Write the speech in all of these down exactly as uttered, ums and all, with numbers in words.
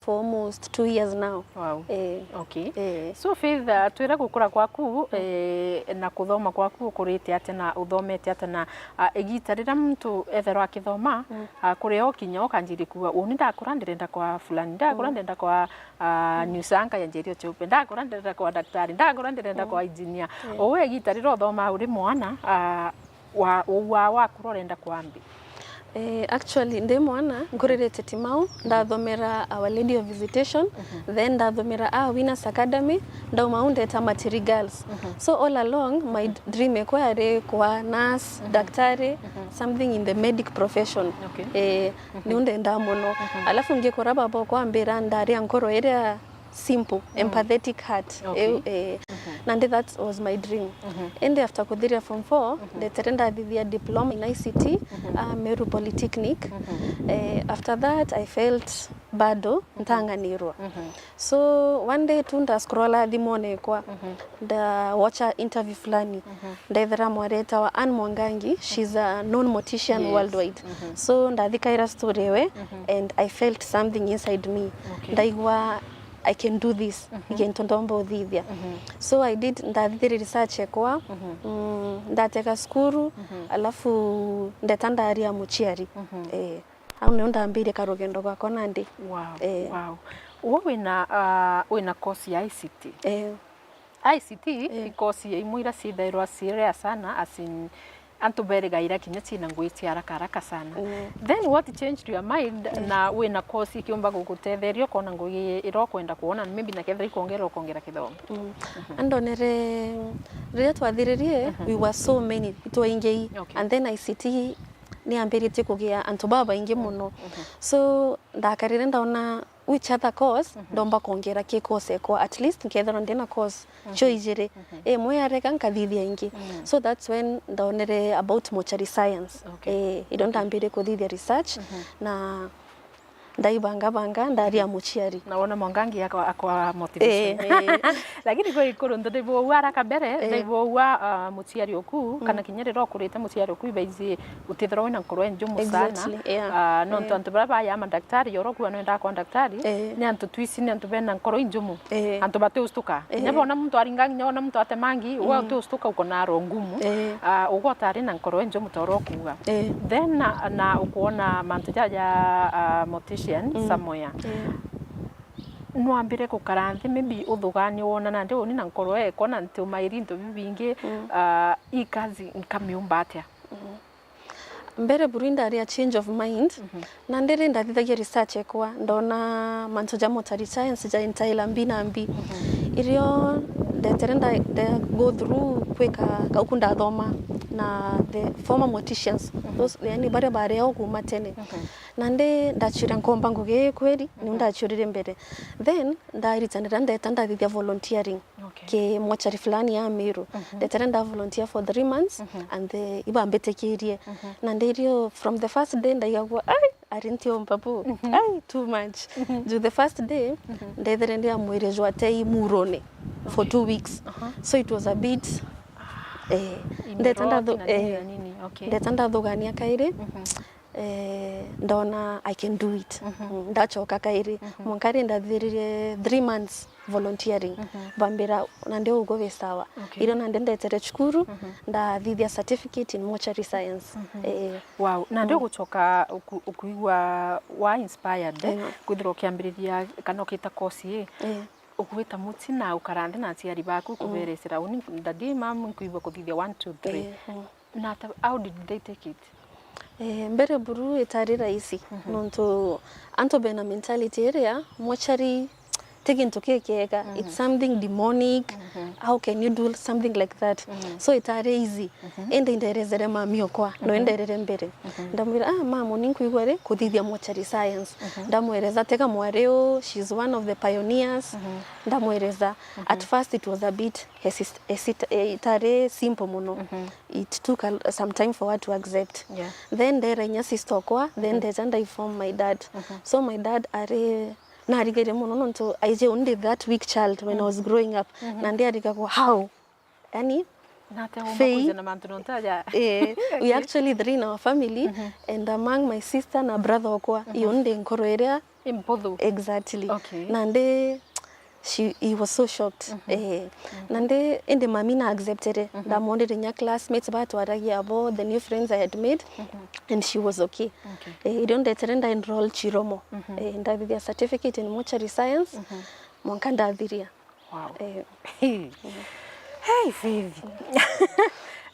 for almost two years now. Wow. Eh, Okay. Eh. So Faith, uh, twira gukura kwaku, eh, na kuthoma kwaku ukurite atia na uthomete atia na, uh, igita riria muntu etherwa akithoma, uh, kuria ukinya ukanjiria kuuga, uni ndakura ndirenda kwa fulani, ndakura ndirenda kwa, uh, news anchor ya Njeri Ochupe, ndakura ndirenda kwa daktari, ndakura ndirenda kwa engineer. Uwe igita riria uthoma uri mwana, uh, wa, wa, wakura urenda kwambi? Eh, actually, ndi mwana, nkuririte Timau, ndathomera Our Lady of Visitation, then ndathomera a Winners Academy, ndauma au ndeta Matiri Girls. So all along, my d- dream ekwa yari kwa nurse, daktari, something in the medic profession. Okay. Eh, niu ndendaa mono. Alafu ngikura baba okwa ambira ndaria nkoro iria simple, empathetic heart. Okay. Eu, eh, nandi that was my dream. Indi after kuthiria form four, ndetere ndathithia diploma in I C T, uh, Meru Polytechnic. Eh, after that, I felt bado ntang'anirwa. So, one day tu ndascrolla thimone ekwa, nda watch a interview fulani. Ndethera mwari etawa Anne Mwangangi, she's a known mortician worldwide. So, ndathikaira story ewe, and I felt something inside me. Okay. Ndaigua I can do this, ni gintu ndomba uthithia. So I did, ndathithirie research ekwa, mm, ndatega cukuru, alafu ndeta ndaria muciari. Eh, au nio ndambirie karugendo gwakwa nandi. Wow, eh, wow. We wina, uh, wina course ya I C T? Eh. I C T i course ya imwe ira cithairwa ci rare sana, as in, antu berigaira kinya ciina ngugi cia haraka haraka sana. Then what changed your mind, na wina course ikiumba gugutetheria ukona ngugi ira ukwenda kwona, maybe na kethira ikwongera, ukongera kithomo? Andonere, riria twathiririe, we were so many, itwaingi. Okay. And then I C T niambiritie kugia antu babaingi muno. So, ndakarire ndaona which other course ndomba kwongera ki course ekwa, at least nkethirwa ndina course cio ijiri. Imwe yarega, nkathithia ingi. So that's when ndaonere about mortuary science. Okay. Eh, irio ndambire kuthithia research, na ndaibangabanga, ndaria muciari. Na wona Mwangangi akwa, akwa motivation. Eh, eh. Lakini kwi kuruntu ndaibua haraka mbere, ndaibua, uh, muciari uku, kana kinya riria ukurite muciari uku ibaiji utithirwa wina nkoro injumu sana. Exactly, yeah. Ah, nontu antu baria baya mandaktari, yoro kuwa nenda kwa ndaktari, ni antu twisi, ni antu bena nkoro injumu. Eh. Antu batiustuka. Eh. Kinya bona muntu aringa, kinya bona muntu atemangi, we utiustuka, uko na roho ngumu. Eh. Ah, ugwe utari na nkoro injumu ta uria ukuuga. Eh. Then na, na ukwona mantu jaja, ah, mortician somewhere. Eh. Nwambire gukara nthi, maybe uthuganie wona nandi uni na nkoro ekwa na ntiumairi into bibingi, ah, ii kazi nkamiumba atia? Mbere buru indari a change of mind, na ndiri ndathithagia research ekwa, ndona mantu ja mortuary science ja entaila mbi na mbi. Irio ndetere nda, nda go through kwika kauku ndathoma na the former morticians, those, yani baria bari ao kuma tene. Na ndi ndaciuria nkomba ngugi ii kweri, niu ndaciurire mbere. Then ndaritanira ndeta ndathithia volunteering. Okay. Ki mortuary fulani ya Meru. Ndetere nda volunteer for three months and the, ibambitikirie. Na ndirio from the first day ndaigagua, ai, ari ntiomba bu. Ai, too much. Juu the first day, ndethere ndi a mwiri jwa tei murone for two weeks. So it was a bit, eh, ndeta ndathu-, eh, ndeta ndathugania kairi. Eh, ndona I can do it. Mm, ndachoka kairi. Mwanka ri ndathiririe three months volunteering. Bambira, nandi uguo wi sawa. Okay. Irio nandi ndetere cukuru, ndathithia certificate in mortuary science. Eh. Wow. Nandi uguchoka uku-, ukuigua wa inspired, kwithirwa ukiambiriria kana ukita course ii, eh, ugwita muti na ukara nthi na aciari baku, kuberecera, uni, daddy, mam, nkwigua kuthithia one, two, three. Eh, mm. Na ata, how did they take it? Eh, mbere buru itari rahisi, nontu antu bena mentality iria mortuary ti gintu kikiega, it's something demonic, how can you do something like that? So itari easy. Indi nderezere mami okwa, no nderere mbere. Ndamwira, "Ah, mamu, ni nkwigua ri kuthithia mortuary science." Ndamwereza, "Tega mwari u, she's one of the pioneers." Ndamwereza. At first it was a bit hesit-, hesit-, eh, itari simple muno. It took a, some time for her to accept. Yeah. Then ndera inya sister okwa, then ndeja ndainform my dad. So my dad ari, narigire muno nontu aije undi that weak child when I was growing up. Na ndi arigagwo, how? Yani, na ate aumba kwija na mantu nontu aja. Eh, we actually three in our family, and among my sister na brother okwa, iyo ndi nkoro iria Imputhu. Exactly. Okay. Nandi she, he was so shocked. Eh. Nandi indi mami na accepted. Ndamwonire nya classmates batwaragia abo, the new friends I had made, and she was okay. Okay. Eh, irio ndetere nda enroll Chiromo. Eh, ndathithia certificate in mortuary science. Mwanka ndathiria. Wow. Eh, Hey, Faith.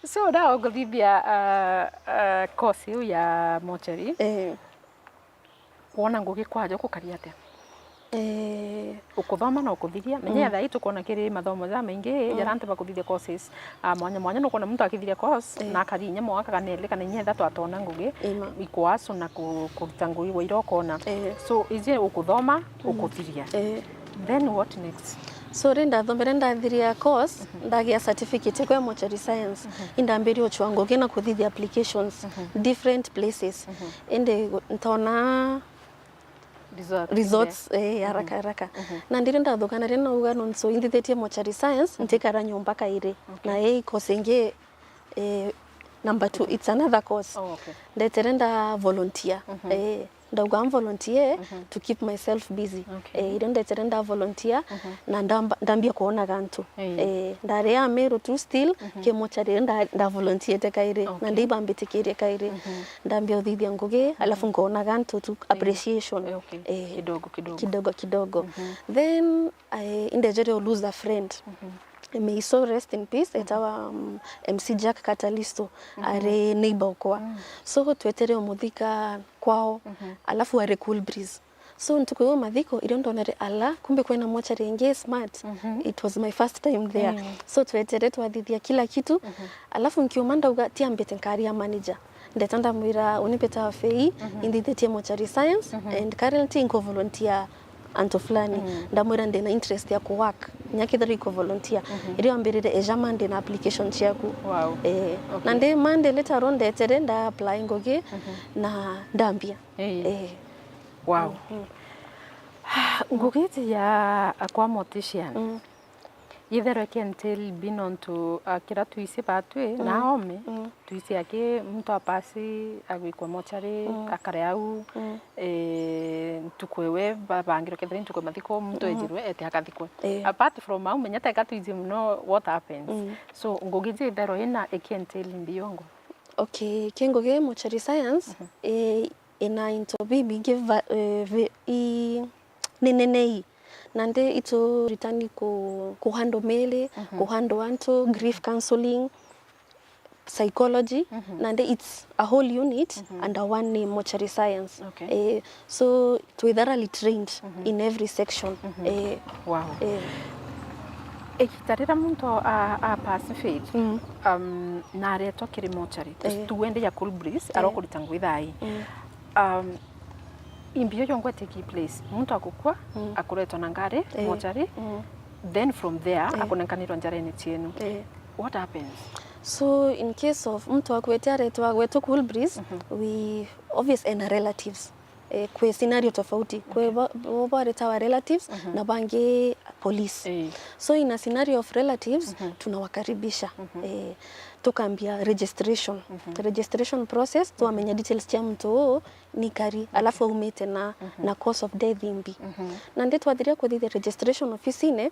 So, na ukuthithia uh, uh, course iu ya mortuary, eh, kwona ngugi kwaja kukari atia? eh, Ukuthoma na ukuthiria. Menya thaa ii tukwona kiri mathomo jamaingi jaria antu bakuthithia courses, ah, mwanya mwanya. Nukwona muntu akithiria course na akari inya mwaka kana eri kana inya ithatu atona ngugi Ima. Ikwasu na ku- kuruta ngugi wa iria ukona. Eh. So, iji ukuthoma, ukuthiria. eh. Then what next? So ri ndathomere ndathiria course, ndagia certificate yakwa ya mortuary science. Indambirie uchwa ngugi na kuthithia applications different places. Indi ntona Results. Results eh, haraka haraka. Na ndiri ndathukanaria nauga nontu indithitie mortuary science, ntikara nyomba kairi. Na ii course ingi eh, number two, it's another course. Oh, okay. Ndetere nda volunteer. Eh, ndauga am volunteer to keep myself busy. Okay. Eh, irio ndetere nda volunteer na ndamba- ndambia kwonaga antu. Eh. Eh, ndari a Meru tu still, ki mortuary nda, nda volunteer te kairi. Okay. Na ndibambitikirie kairi. Ndambia uthithia ngugi, alafu nkonaga antu tu appreciation. Eh, okay. Eh, Kidogo, kidogo. Kidogo kidogo. Then I, indejere u lose a friend. May his soul rest in peace. Etawa um, M C Jack Katalisto. Ari neighbor okwa. So twetere umuthika kwao. Alafu ari Cool Breeze. So ntuku yo mathiko irio ndonere ala kumbe kwena mortuary ingi smart. It was my first time there. So twetere twathithia kila kitu. Alafu nkiuma ndauga tiambite nkaria manager. Ndeta ndamwira, uni mbitawa Fei, inthithitie mortuary science, and currently nko volunteer antu fulani. Ndamwira ndina interest ya ku work, nya kethira iko volunteer. Irio ambirire, eja Monday na application ciaku. Wow. Eh, Okay. Na ndi Monday later on ndetere nda apply ngugi na ndambia. Eh. Eh. Wow. Ngugi iji ya kwa mortician. Itherwe ki entail bi nontu, ah, kira twisi batwi na ome, twisi aki muntu apasi agwikwa mochari, akare au, eh, ntuku ewe ba- bangirwe kethira ntuku ya mathiko muntu ejirwe ete akathikwe. Eh. Apart from au, menya teka twiji muno what happens. So, ngugi iji itherwe ina iki entail mbiongo. Okay, ki ngugi mochari science, eh, ina into bibingi va- eh, vi- i- ni nene ii. Nandi ituritani ku, ku handle mili, ku handle antu, grief counseling, psychology, nandi it's a whole unit under one name, mortuary science. Okay. Eh, so twi thoroughly trained in every section. Eh, Wow. eh, Igita riria muntu a, a pass Faith, um, na aretwa kiri mochari, Eh. tu wende ya Cool Breeze, arokurita ngui thaa ii. Um, imbio yongwa take place. Muntu akukua, akuretwa na ngari, mochari, then from there, akunenkanirwa njarene cienu. eh. What happens? So in case of mtu akuete aretwa gwetu Cool Breeze, we obvious ena relatives. Eh, kwi scenario tofauti. Kwi bo- bo- baretawa relatives na bangi police. Eh. So in a scenario of relatives, tunawakaribisha. Eh, tukambia registration. Registration process, twamenya details cia mtu uu ni kari, alafu aumite na, na cause of death imbi. Nandi twathiria kuthithia registration ofisine,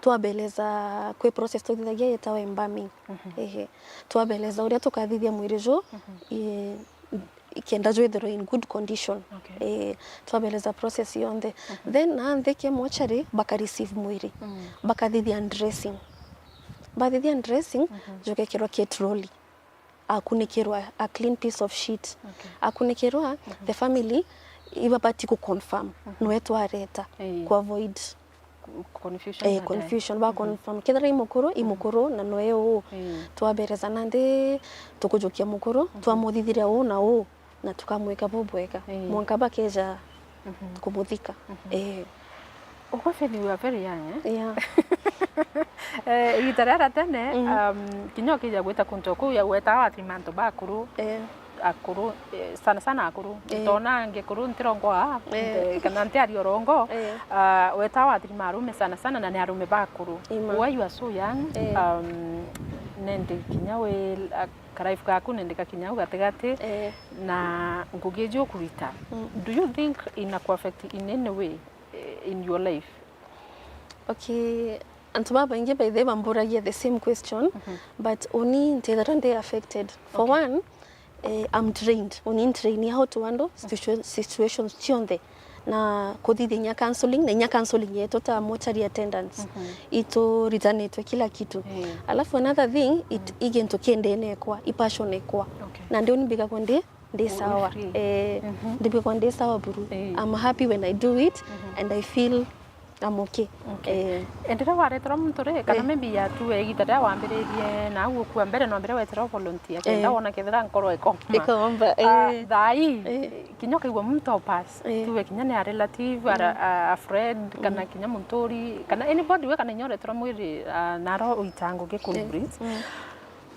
twabeleza kwi process tuthithagia yetawa embalming. Ehe. Twabeleza uria tukathithia mwiri juu, i- kenda jwithirwe in good condition. Okay. Eh, twabeleza process yonthe. Then na nthike mochari baka receive mwiri. Bakathithia dressing. Bathithia dressing, jugekirwa ki trolley. Akunikirwa a clean piece of sheet. Okay. Akunikirwa, the family ibabati ku confirm nwe twareta, Eh. ku avoid Confusion. Eh, confusion, ba confirm. Kethira i mukuru, i mukuru, na noe uu. Twabereza nandi tukujukia mukuru, twamuthithiria uu na uu, na tukamwika bubwega. Mwanka bakeja kumuthika. Eh. Ugwe Faith, you are very young, eh? Yeah. Eh, igita riria tene, um, kinya ukija gwita kuntu kuu ya gweta wathima antu bakuru. Eh. Akuru, eh, sana sana akuru. Eh. Tona ngikuru ntirongoa, Eh. eh, kana ntiari orongo. Eh. Ah, weta wathima arume sana sana na ni arume bakuru. Ima. Why you are so young? Eh. Um, Nendi kinya wi, a, ka life gaku nendi gakinya au gatigati, Eh. na ngugi iji ukurita. Mm. Do you think ina ku affect in any way, eh, in your life? Okay, antu babaingi by the way bamburagia the same question, Mhm. but uni ntithirwa ndi affected. For Okay. one, eh, I'm trained. Uni ntrain how to handle situa-, situations cionthe. Na kuthithia inya counseling, na inya counseling yetu ta mortuary attendants. Mhm. Ituritanitwe kila kitu. Eh. Alafu another thing, it, Mm. i gintu ki ndene ekwa, i passion ekwa. Okay. Na ndio ni mbigagwa ndi, ndi U-, sawa. Free. Eh, Mhm. ndi mbigagwa ndi sawa buru. Eh. I'm happy when I do it, Mhm. and I feel I'm okay. Okay. Eh. Endera wareterwa muntu ri, kana Eh. maybe yatu igita riria wambiririe na au ukua mbere no mbere weterwa volunteer, kenda Eh. wona kethira nkoro ikoma. Ikomba, Ah, eh. Thaa ii, Eh. kinya ukaigua muntu o pass, Eh. tuwe kinya ni a relative, ara, Mm. a, a friend, kana Mm. kinya munturi, kana anybody we kana inya ureterwa mwiri, ah, naro uita ngugi Cool Eh. Breeze. Mm.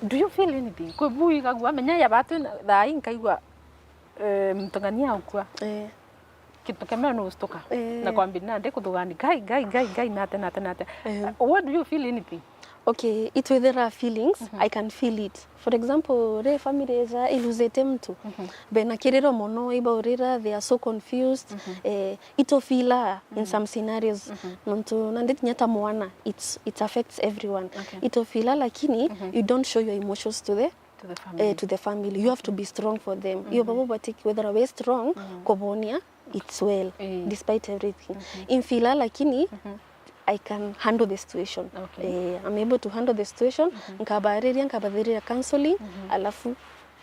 Do you feel anything? Kwi bu igagua, menya ya batu na, thaa ii nkaigua, eh, mutung'ania ukua. Eh. Kintu kimwe nustuka. Eh. Na kwambia nandi kuthugani, "Ngai, Ngai, Ngai, Ngai, nate, nate, nate." Eh. Uh, what do you feel anything? Okay, itwithira feelings, Mhm. I can feel it. For example, ri family ija iluzite muntu, Mhm. bena kiriro mono, ibaurira, they are so confused. Mhm. Eh, itufila in Mhm. some scenarios. Mhm. Nontu nandi kinya ta mwana, it's, it affects everyone. Okay. Itufila lakini Mhm. you don't show your emotions to the To the family. Eh, to the family. You have to be strong for them. Iyo Mhm. babo bati whether we strong, Mhm. kubonia, it's well, Eh. despite everything. Mhm. Infila lakini, Mhm. I can handle the situation. Okay. Eh, I'm able to handle the situation. Mhm. Nkabariria, nkabathirira counseling, Mhm. alafu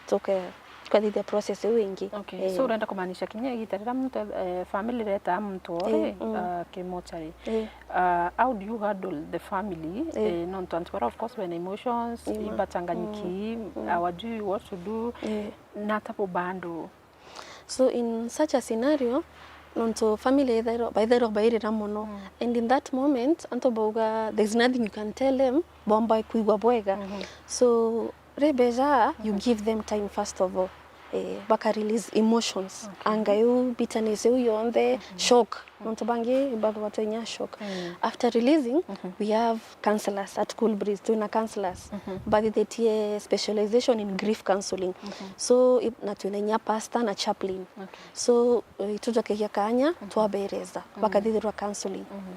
tuke, tukathithia process iu ingi. Okay. Eh. So urenda kumaanisha kinya igita riria muntu, eh, family retaa muntu Eh, ori, mm. ah, ki mortuary. Eh. Ah, how do you handle the family? Eh. Eh, nontu antu bara of course bena emotions, Ima. ibachanganyiki, Mm. Mm. hawajui what to do. Eh. Nata bo bando. So in such a scenario, nontu family ithairwa, baithairwa bairira mono. Mm. And in that moment, antu bauga, there's nothing you can tell them, bomba kwigua bwega. Mhm. So, ri beja, you Mhm. give them time first of all. Eh, baka release emotions. Okay. Anger iu, bitterness iu yonthe, Mhm. shock. Nontu bangi bathugata inya shock. Mm. After releasing, Mhm. we have counselors at Cool Breeze. Twina counselors. Mhm. Bathithitie specialization in grief counseling. Mhm. So, i-, na twina inya pastor na chaplain. Okay. So, eh, itujokegia kanya, Mhm. twabereza. Mhm. Bakathithirwa counseling. Mhm.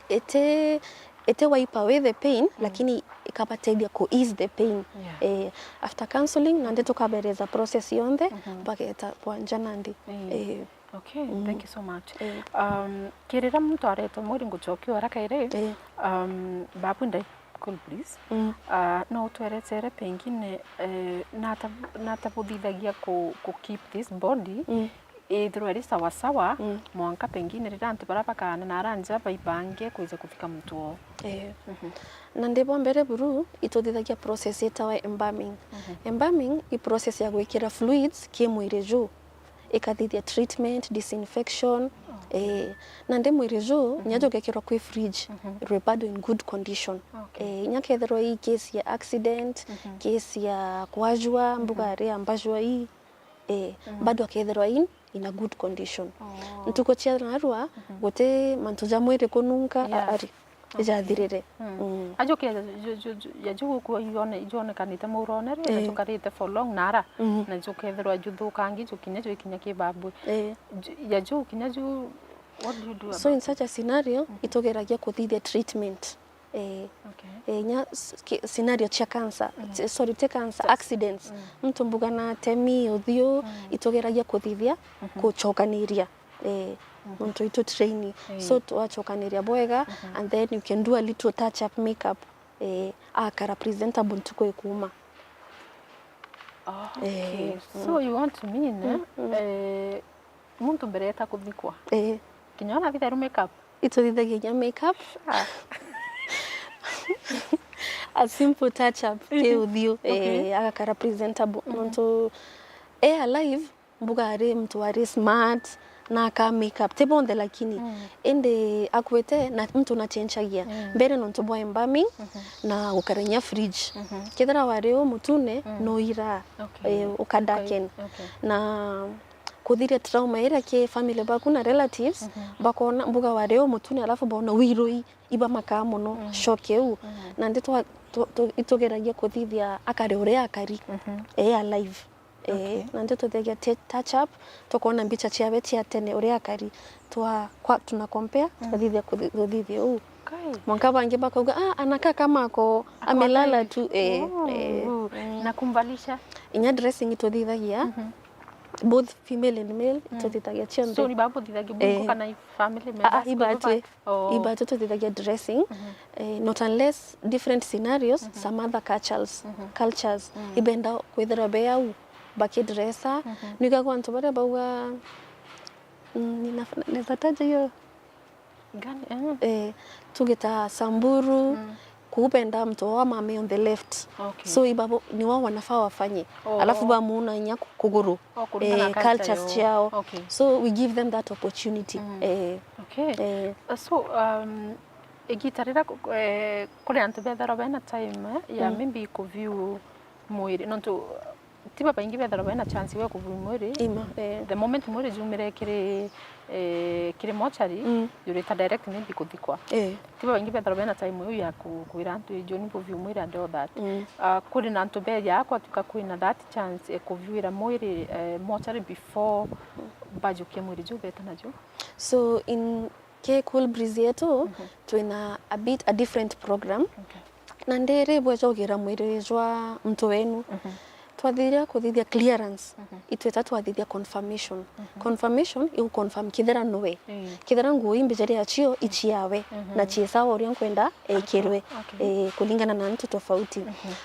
Iti, iti wipe away the pain, Mm. lakini ikabatethia ku ease the pain. Yeah. Eh, after counseling, nandi tukabereza process yonthe, Mhm. bageta bwanja nandi. Mm. Eh, Okay, Mm. thank you so much. Eh. Um, kirira muntu aretwe mwiri ngucokia ora kairi, Eh. um, babu ndai, Cool Breeze. Mm. Uh, no utweretere pengine, eh, nata, nata buthithagia ku, ku keep this body, Mm. ithirwa iri sawa sawa, Mm. mwanka pengine rira antu bara bakaana na ara nja baibange kwija kufika muntu oo. Eh. Mhm. Na ndi bwa mbere buru, ituthithagia process itawa embalming. Mhm. Embalming i process ya gwikira fluids ki mwiri juu. Ikathithia treatment, disinfection, Oh. eh, na ndi mwiri juu, Mhm. inya jugekirwa kwi fridge, Mhm. rwi bado in good condition. Okay. Eh, inya kethirwa i case ya accident, Mhm. case ya kwajua, Mhm. mbuga ari ambajua ii, eh, Mhm. bado akethirwa in, in a good condition. Oh. Ntuku cia narua, Mhm. guti mantu ja mwiri kununka, Yeah. ari. Okay. Ijathirire. Mm. Mm. Ajukia ya ju-, ju-, ju-, ya ju gukua ione-, ijonekanite murone ri, na Eh. jukarite for long nara, Mm. na jukethirwa juthukangi, jukinya jwikinya kibabwe. Eh. Ju-, ya ju kinya ju, what do you do So about in it? Such a scenario, Mm. itugeragia kuthithia treatment. Eh. Okay. Eh, nya s-, ki-, scenario cia cancer, Mm. t-, sorry, ti cancer, Just accidents. Mm. Muntu mbuga na temi, uthiu, Mm. itugeragia kuthithia, Mhm. kuchokaniria. Eh, Mhm. nontu itu train. Eh. So, twachokaniria bwega, Mhm. and then you can do a little touch up makeup. Eh, akara presentable ntuku ikuma. Oh, okay. Eh, So mm. you want to mean, eh, Mm, mm. eh, muntu mbere eta kuthikwa? Eh. Kinya ona thitharu makeup? Ituthithagia inya makeup. Ah. A simple touch up, ki Mhm. uthiu. Okay. Eh, agakara presentable. Mhm. Nontu, eh, alive, mbuga ari muntu ari smart, na aka make up, ti bonthe lakini. Mm. Indi akuite, na muntu nachenchagia. Mm. Mbere nontu bwa embalming, Mhm. na gukara inya fridge. Mhm. Kethira wari u mutune, Mm. no ira, Okay. eh, ukadarken. Okay. Okay. Na kuthiria trauma iria ki family baku na relatives, bakona mbuga wari umutune, alafu baona wirui, ibamakaa mono shock iu. Nandi twa-, tu-, tu-, itugeragia kuthithia akare uria akari, ee alive. Ee, nandi tuthiagia t-, touch up, tukona mbicha ciawe cia tene uria akari, twa-, kwa-, tuna compare, tukathithia kuthi-, kuthithia uu. Mwanka bangi bakauga, "Ah, anakaa kama ako amelala tu." Ee, ee. Na kumvalisha? Inya dressing ituthithagia, both female and male, ituthithagia cionthe. So, ni babuthithagia bungu kana i family members? Ah, ah, ibatwi. Ibatwi tuthithagia dressing, eh, not unless different scenarios, some other cultures, cultures, ibenda kwithirwa be au, bakidressa. Niugaga antu baria bauga, mm, nina-, neza taja hiyo? Gani? Eh, tuge ta Samburu, kuu benda mtu wa mame on the left. Okay. So, ibabo, ni wao wanafaa wafanye. Alafu bamuuna inya ku-, kuguru. Oh, kuringana na culture cultures ciao. Okay. So, we give them that opportunity. Eh, okay. Eh. Uh, so, um, igita riria ku-, eh, kuri antu bethirwa bena time, eh, ya maybe kuview mwiri, nontu ti babaingi bethirwa bena chance we kuview mwiri. Ima, eh. The moment mwiri jumire kiri, eh, kiri mortuary, jurita direct maybe kuthikwa. Eh. Ti babaingi bethirwa bena time iu ya ku-, kwira antu, "Ijuni buview mwiri and all that." Ah, kuri na antu beja kwatuika kwina that chance e kuviewira mwiri, eh, mortuary before bajukia mwiri ju beta naju? So, in ki Cool Breeze yetu, twina a bit a different program. Okay. Nandi ri bweja ugira mwiri jwa muntu wenu, twathiria kuthithia clearance, itwita twathithia confirmation. Confirmation igu confirm kithira nowe. Kithira nguo imbijiri acio iciawe, na cii sawa uria nkwenda ekirwe, eh, kulingana na antu tofauti.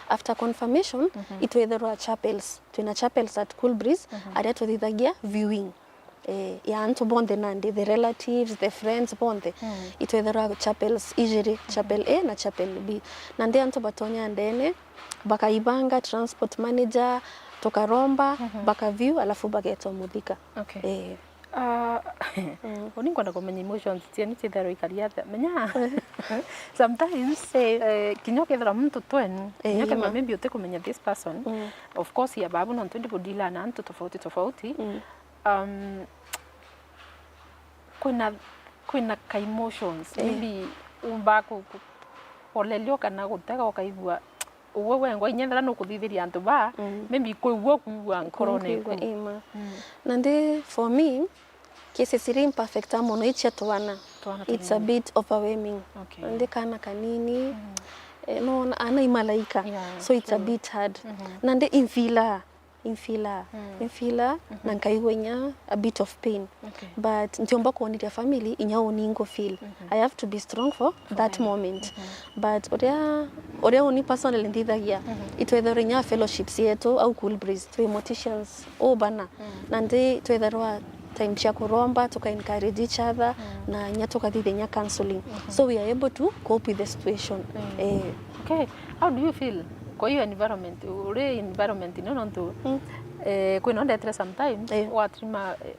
After confirmation, itwithirwa chapels. Twina chapels at Cool Breeze, aria tuthithagia viewing, eh, ya antu bonthe nandi, the relatives, the friends bonthe. Itwethirwa chapels ijiri, chapel A na chapel B. Nandi antu batonya ndene, bakaibanga, transport manager, tukaromba, bakaview, alafu bagetwa muthika. Okay. Eh. Ah, uni nkwenda kumenya emotions cienu ciithirwa ikari atia. Menya, sometimes, eh, kinya ukethirwa muntu twenu, kinya ukethirwa maybe utikumenya this person, of course, ya babu nontu ndi budila na antu tofauti tofauti. Um, kwina, kwina ka emotions, maybe umba ku-, ku-, kuolelio kana gutega ukaigua uwe wengwa, inya ethira nukuthithiria antu ba, maybe kwi uo kuigua nkorone eku. Ima. Nandi for me, cases iria imperfect mono icia twana, it's a bit overwhelming. Okay. Nandi kana kanini, eh, no, ana imalaika. Yeah, so it's a bit hard. Nandi infila, infila, infila, na nkaigua inya a bit of pain. Okay. But ntiumba kuoniria family inya uni ngu feel. I have to be strong for that moment. But uria, uria uni personally nthithagia, itwethirwa inya fellowships yetu au Cool Breeze, twi morticians, ubana. Nandi twethirwa time cia kuromba, tuka encourage each other, na inya tukathithia inya counseling. So we are able to cope with the situation. Eh. Okay. How do you feel kwa hiyo environment? Uri environment ino nontu, eh, kwina ndetire sometimes, watrima, eh,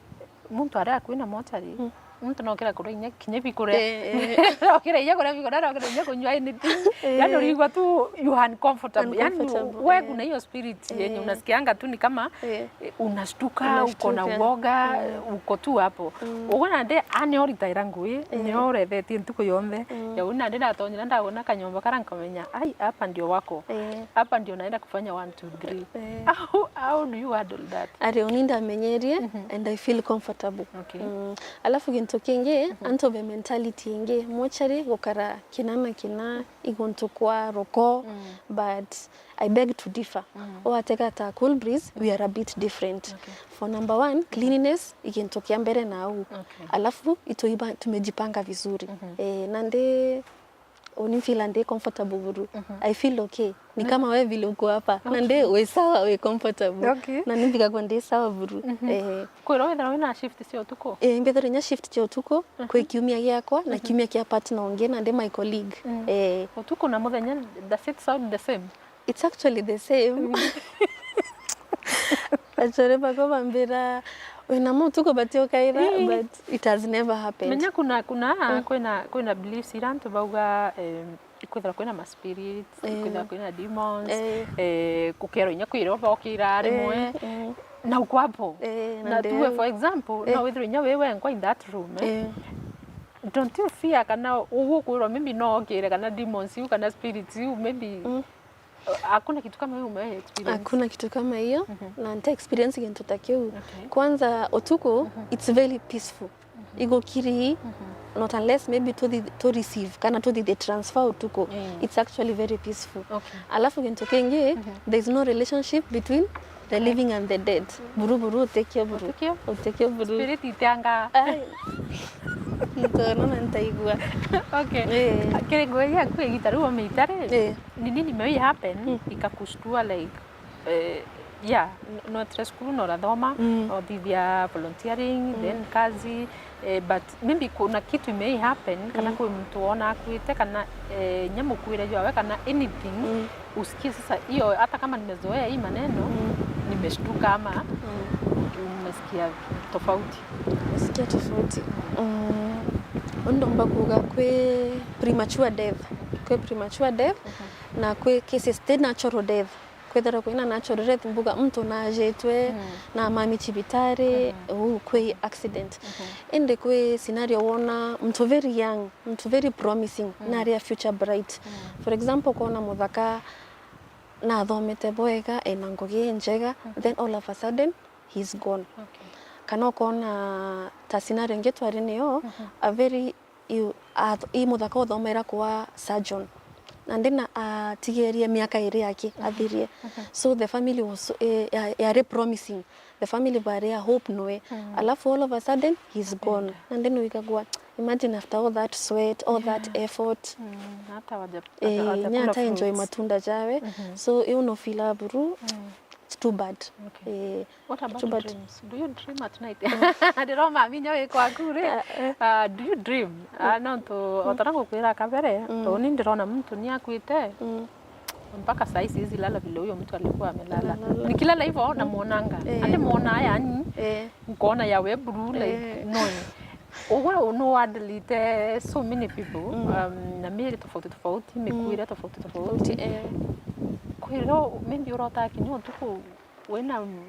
muntu aria akwina mortuary, muntu nokira kuria inya kinya bikuria. Eh, eh. Nokira inya kuria bikuria, nokira inya kunywa anything. Eh. Yani urigwa tu you are uncomfortable. Yani we kuna hiyo spirit yenye unasikianga tu ni kama, eh, unashtuka, uko na uoga, uko tu hapo. Uguo nandi ani oritaira ngui, ni orethetie ntuku yonthe. Ya uni nandi natonyire ndagona kanyomba kara nkamenya, ai, hapa ndio wako. Eh. Hapa ndio naenda kufanya one, two, three. Eh. How, how do you handle that? Ari uni ndamenyerie, and I feel comfortable. Okay. Alafu gintu kingi, antu be mentality ingi, mortuary gukara kina na kina, iguntu kwa roko, but I beg to differ. Watega ta Cool Breeze, we are a bit different. Okay. For number one, cleanliness, igintu kia mbere na au. Okay. Alafu, ituiba-, tumejipanga vizuri. Eh, nandi uni feel ndi comfortable buru. I feel okay. Ni kama we vile uko hapa. Okay. Nandi we sawa, we comfortable. Okay. Na ni mbigagwa ndi sawa buru. Eh. Kwira wethira wina shift cia utuku? Eh, mbethira inya shift cia utuku, kwi kiumia giakwa, na kiumia kia partner ungi, nandi my colleague. Eh. Utuku na muthenya, does it sound the same? It's actually the same. Achore bakwa bambira, "Wina mutugo bati ukaira," but it has never happened. Menya kuna, kuna, kwina, kwina beliefs ira antu bauga, eh, ikwithira kwina ma spirits, ikwithira kwina demons, eh, gukerwa inya kwira bokira rimwe. Na uko hapo. Eh, na Na ndio. tuwe, for example, Eh. no withirwe inya wi wenkwa in that room, eh? Eh. Don't you fear kana ugu ukwirwa maybe no okire, kana demons iu, kana spirits iu, maybe? Mm. Uh, hakuna kitu kama hiyo umewahi experience? Hakuna kitu kama hiyo, Mhm. na nta experience gintu ta kiu. Okay. Kwanza, utuku, Mhm. it's very peaceful. Mhm. Igukiri, Mhm. not unless maybe to the, to receive, kana to the, the transfer utuku. Mm. It's actually very peaceful. Okay. Alafu gintu kingi, Mhm. there is no relationship between the living and the dead. Buru buru, utikio buru. Utikio? Utikio buru. Spirit itianga. Ai. Ntono na ntaigua. Okay. Eh. Kiri ngugi giaku igita riu omiita ri, Eh. ni nini imewahi happen, Mm. ikakushtua, like, eh, yeah, n-, no tire cukuru, no urathoma, Mm. no uthithia volunteering, Mm. then kazi, eh, but maybe kuna kitu imewahi happen, kana Mm. kwi muntu wona akuite, kana, eh, inya mukuire jwawe, kana anything, Mm. usikie sasa hiyo, hata kama nimezoea hii maneno, Mm. nimeshtuka ama Mm. umesikia tofauti? Umesikia tofauti. Mm. Undomba kuuga kwi premature death. Kwi premature death, Mhm. na kwi cases ti natural death. Kwithirwa kwina natural death, mbuga muntu najitwe, Mm. na mami cibitari, Mhm. uu kwi accident. Mhm. Indi kwi scenario wona muntu very young, muntu very promising, Mm. na ari a future bright. Mm. For example, kona muthaka nathomete bwega, ena ngugi injega, Mhm. then all of a sudden, he's gone. Okay. Kana ukona ta scenario ingi twari niyo, Mhm. a very, i, a, i muthaka uthomera kuwa surgeon. Na ndina atigerie miaka iri yake athirie. Mhm. So the family was, eh, ya, yari promising. The family bari a hope noe. Mm. Alafu all of a sudden, he's Akaenda. gone. Na ndina uigagua, imagine after all that sweat, all that Yeah. effort. Mm, hata waja-, Eh, hata, haja ni kula ata enjoy fruits. matunda jawe. Mhm. So, iu no feel buru. Mm. It's too bad. Okay. Eh, What about too bad. dreams? Do you dream at night? Ndiroma minya wi kwaku ri. Ah, eh. Ah, do you dream? Ah, nontu, Mm. otara ngukwira kabere, Mm. to ni ndirona muntu ni akuite. Mm. Mpaka saa hii siwezi lala vile huyo mtu alikuwa amelala. Analala. Nikilala hivyo, Mm. namuonanga. Eh. Ati muona yani, Eh. nkaona yawe buru, like, Eh. no. Ugwe no adelete so many people, Mm. um, na mieri tofauti tofauti, Mm. mikuire tofauti tofauti. Tofauti, eh. Kwiro, maybe urota kinya utuku wina, mm,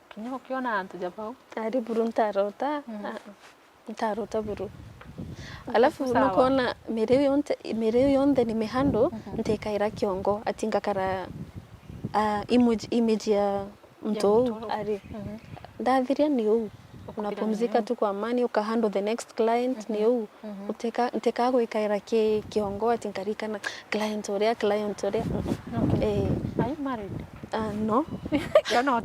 kinya ukiona antu ja bau. Ari buru ntarota. Mm. Ah, ntarota buru. Alafu sawa. Nokona mieri iu yonthe, mieri iu yonthe ni mihandle, Mhm. ntikaira kiongo, ati ngakara, ah, image, image ya muntu uu ari. Mhm. Ndathiria ni uu. Ukupira ni uu. Unapumzika tu kwa amani, ukahandle the next client, ni uu. Mhm. Uteka-, nteka gwikaira ki-, kiongo ati nkarikana client uria, client uria. Mm-mm. Okay. Eh. Are you married? Ah, no. You're not?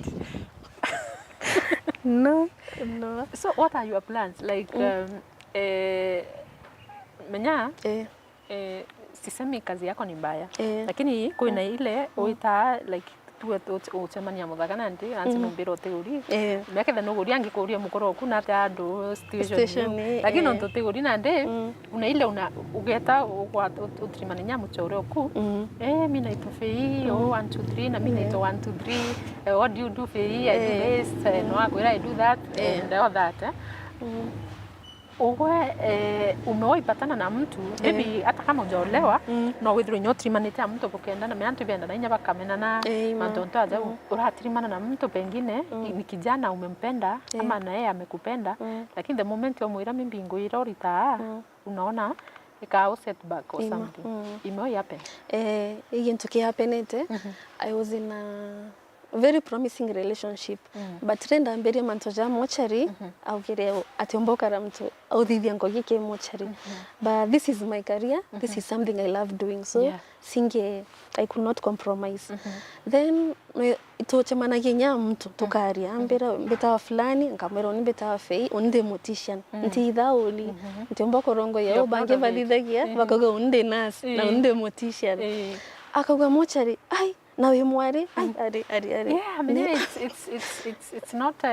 No, no. So what are your plans? Like, Mm. um, eh, menya, Eh. Eh, sisemi kazi yako ni mbaya. Eh. Lakini kwina Mm. ile Mm. uitaa, like, tuwe tu-, ucemania muthaka nandi, ansi Mm. numbira utiguri. Eh. Meketha nuguri angikuria mukoro oku na ati andu situation Situation, iyo. eh, Lakini eh. nontu utiguri nandi, Mm. una ile una, ugeta ugwa-, ut-, utirimania nya muchore oku. Mm. Eh, mi naitwa Fei, Mm. oh, one, two, three, na mi Eh. naitwa one, two, three. Eh, what do you do, Fei? I do Eh. this, eh, no akwira I do that, Eh. and all that, eh. Mm. Ugwe, eh, umewahi patana na mtu, Eh. maybe hata kama hujaolewa, Mm. no withirwe inya utirimanite na mtu bukendana, me antu ibendana inya bakamenana, Eh, ima. mantu ontu aja Mm. uratirimana na mtu pengine, Mm. ni kijana umempenda, Eh. ama na yeye amekupenda, Mm. lakini the moment wamwira maybe ngwira uritaa, Mm. unaona ikaa setback or Ima. something. Mm. Imewahi happen? Eh, i gintu kihapenete, Mhm. I was in a very promising relationship. Mm. But renda ambirie mantu ja mochari, Mhm. augire ati umba ukara mtu authithia ngugi ki mochari. Mhm. But this is my career, this Mhm. is something I love doing. So, Yeah. singe, I could not compromise. Mhm. Then, me, tucemanagia nya mtu, Mm. tukaria, Mhm. ambira, mbitawa fulani, nkamwira, "Uni mbitawa Fei, uni ndi mortician." Mm. Nti ithauli, Mhm. nti umba kurongoria, Your u bangi product. bathithagia, Mhm. bakauga, "Uni ndi nurse, na Eh. uni ndi mortician." Eh. Akauga, "Mochari, ai, na wi mwari, ai, Mm. ari, ari, ari." Yeah, I mean, Ne- it's, it's, it's, it's, it's not, uh,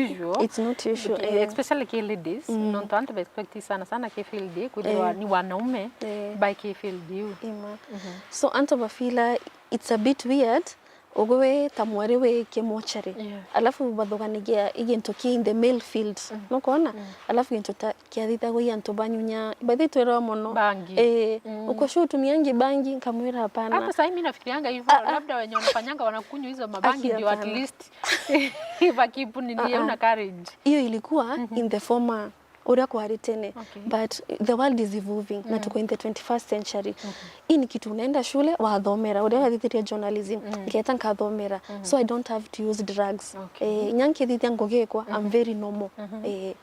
usual. It's not usual, But, eh. especially ki ladies, Mm. nontu antu ba expect sana sana ki field, kwithirwa Eh. ni wanaume, Eh. by ki field iu. Ima. Mhm. So, antu bafila it's a bit weird, Ugu wi ta mwari wi ki mortuary. Yeah. Alafu bathuganagia i gintu ki in the male field. Mm. Nukwona? Mm. Alafu gintu ta kiathithagwa i antu banyunya. By the way, twirwa mono. Bangi. Eh, mm. Uko sure utumiangi bangi? Nkamwira, "Hapana." Hata sahi mimi nafikirianga hivyo, ah, ah, labda wenye wanafanyanga wanakunywa hizo mabangi ndio at least wakipu nini, ah, ah, una courage. Hiyo ilikuwa, mhm, in the former uria kwari tene. Okay. But the world is evolving, na, mm, tuko in the twenty-first century. Mhm. Hii ni kitu unaenda shule wathomera, uria wathithirie journalism, mm, ngeta nkathomera. Mhm. So I don't have to use drugs. Okay. Eh, inya nkithithia ngugikwa, I'm, mhm, very normal. Mhm. Eh,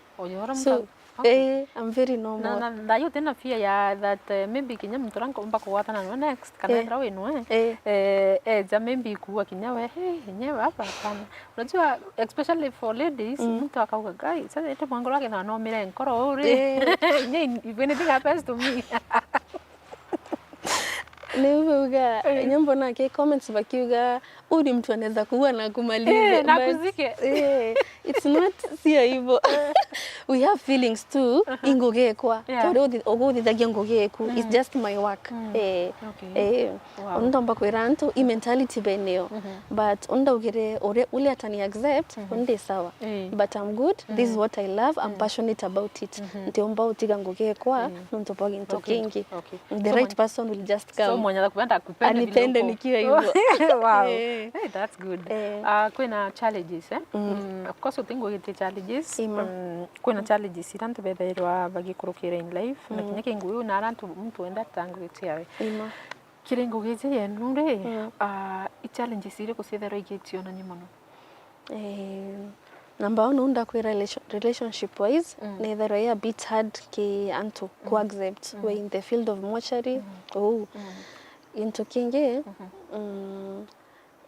so, okay, eh, I'm very normal. Na, na, na thayu utina fear ya that, eh, maybe kinya muntu uria nkomba kugwatana nawe next, kana, eh, ethira wi nwe, eh, eh, eja maybe kuua kinya we, "Hey, nyewe hapa hapana." Unajua, especially for ladies, mm, mtu akauga, "Guy, sasa ete mwangu wake na nomire nkoro uri." Eh. Nye, if anything happens to me. Ni uga, eh, nyambo nake comments bakiuga, "Huyu ni mtu anaweza kuua na kumaliza." Eh, na but, akuzike. Eh, it's not, sio hivyo. Eh. We have feelings too, aha, ingugekwa. Yeah. Tori uthi-, uguthithagia ngugi eku. It's, mm, just my work. Mm. Eh, okay, eh. Wow. Uni ndomba kwira antu i mentality beneo. Mhm. But uni ndaugire uri, ule atani accept, mhm, uni ndi sawa. Eh. But I'm good. This is, mhm, what I love. I'm, mm, passionate about it. Mhm. Ntiumba utiga ngugi ekwa, eh, nontu bwa gintu, okay, kingi. Okay. The, so right mwen-, person will just come. So mwenye anakupenda akupende vile uko. Anipende nikiwa hivyo. Wow. Eh. Hey, that's good. Eh. Ah, kwina challenges, eh? Mm. Mm, of course, uti ngugi ti challenges. Ima. Mm, kwina, mm, challenges iria antu bethairwa bagikurukira in life. Mm. Na kinya kingi uyu na ara antu muntu wenda ta ngugi ciawe. Ima. Kiri ngugi iji yenu ri, mm, ah, i challenges iriku ciethairwa igicionania mono? Eh, number one, uu ndakwira relation-, relationship wise, mm, neethairwa i a bit hard ki antu, mm, ku accept, mm, we in the field of mortuary, mm, uu. Mm. Gintu kingi, mhm, mm,